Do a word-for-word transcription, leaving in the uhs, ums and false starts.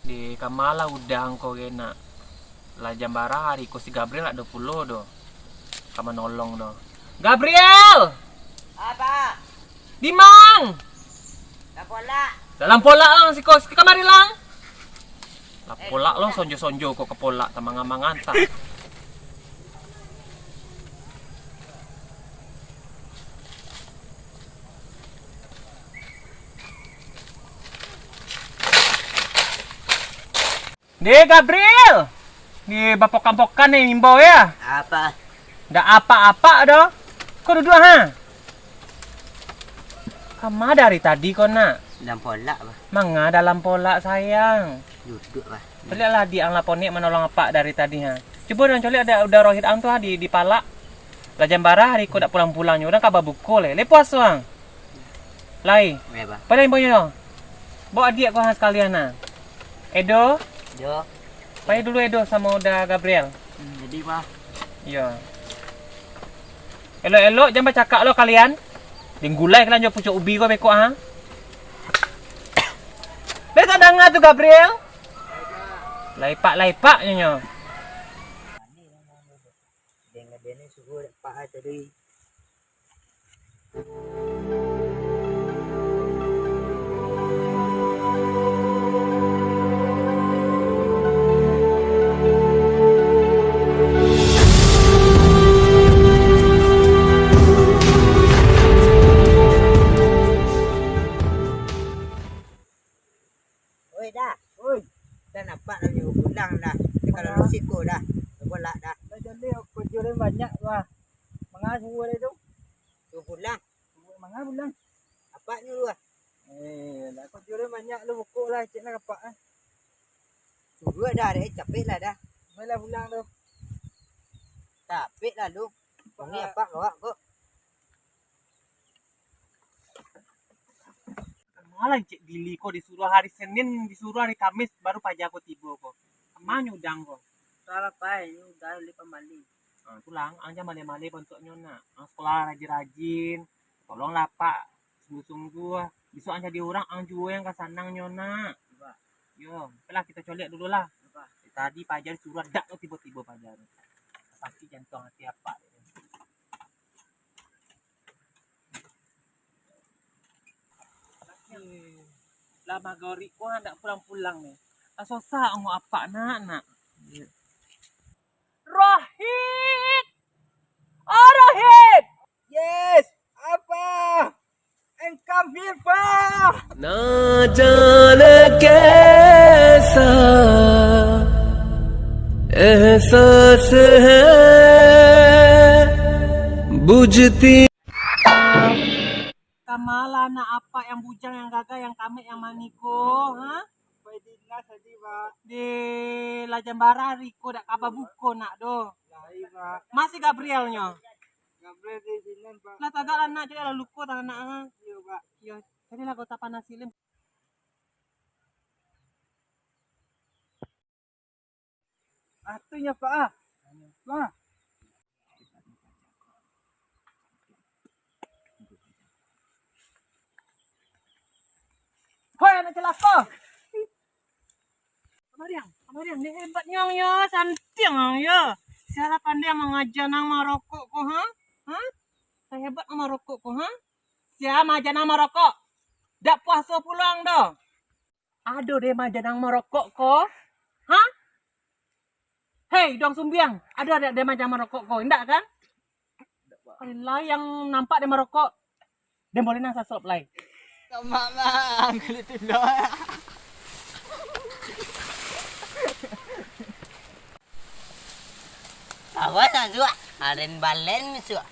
Di kama lah udang ko ge nak. Lah jam bara hari ko, si Gabriel ado pulo do ka manolong do. Gabriel! Apa? Dimang? Dalam polak. Dalam polak lang siko, siko kamari lang. Lah polak lo sonjo-sonjo ko ka polak tamangan-mangan ta. Deh, Gabriel! Ni bapokan-pokan ni imbau ya. Apa? Ndak apa-apa doh. Kau duduak ha? Kama dari tadi kau nak? Dalam polak, bah. Manga dalam polak, sayang? Duduak, bah. Coliaklah adik ang lapo niat manolong apak dari tadi ha. Cubo dong coliak ada udah rohit ang tu ha di, di palak. Lah jam bara hari ko dak pulang-pulangnyo, urang ka babuko leh. Lepo aso ang. Lai. Ya, bah. Pai lah imbonyo. Bawa adiak ko ha sakalian nah. Edo. Yo. Pai dulu Edo samo Da Gabriel. Hmm, jadi, bah. Iyo. Elok-elok jan bacakak lo kalian. Dinggulai kalian jo pucuak ubi ko beko ha. Lai tak danga tu Gabriel. Laipak-laipak nyo. Deng-deng suruah dak pak tadi. Oi, dah. Oi. Dah nampak lah nyo pulang dah. Dia kalau Mana? Lusik ko dah. Bolak dah. Dah jaleh ko jualan banyak tu ah. Manga suruh dia tu. Suruh pulang. Manga pulang. Apak nyo tu ah. Eh, lah ko jualan banyak lu buku lah, cek lah apak ah. Suruh dah, dah capek lah dah. Baiklah pulang tu. Capek lah lu. Ni apak kawak kok. Malah cek Billy ko disuruah hari Senin, disuruah hari Kamis, baru paja ko tibo ko. Kama nyo udang ko? Salah pai, nyo udang bali pambali. Ah, tu lang, ang jan maleh-maleh bantuaknyo nak. Ang sekolah rajin-rajin, tolonglah apak sungguah-sungguah. Bisuak ang jadi urang, ang juo yang ka sanang nyo nak. Ba. Yo, ayolah kito coliak dulu lah. Ba. Tadi paja disuruah dak tu tibo-tibo paja tu. Sakik jantuang ati apak. Lah maghrib ko handak pulang-pulang ni. Lah susah angok apak nak, nak. Rohit! Oh, Rohit! Yes, apa? And come here, Pa! ना जाने कैसा एहसास है बुझती Kama lah anak apak yang bujang, yang gagah, yang kamek, yang manih ko, ha? Pai dinas tadi, Pak. Di lah jam bara hari ko dak kaba buko nak doh. Lai, Pak. Masih Gabriel nyo. Gabriel di dinan, Pak. Lah tagak lah nak, cari lah luko tangan nak, ha? Iyo, Pak. Iyo, cari lah gota panas silin. Ah, tu nyo, Pak, ah. Bang. Hoi, anak celaka. Kamariang, kamariang, ni hebatnyo ang yo, santiang ang yo. Sia lah pandai mangaja nang marokok ko, ha? Ha? Lah hebat nang marokok ko, ha? Sia mangaja nang marokok? Dak puaso pulo ang doh. Ado deh maja nang marokok ko? Ha? Hei, Dong Sumbiang, ado deh maja nang marokok ko? Indak kan? Alah, yang nampak deh marokok. Deh boleh nang sasop lai. Tomak bang, kulit tilo. Awas masuk, aren balen masuk.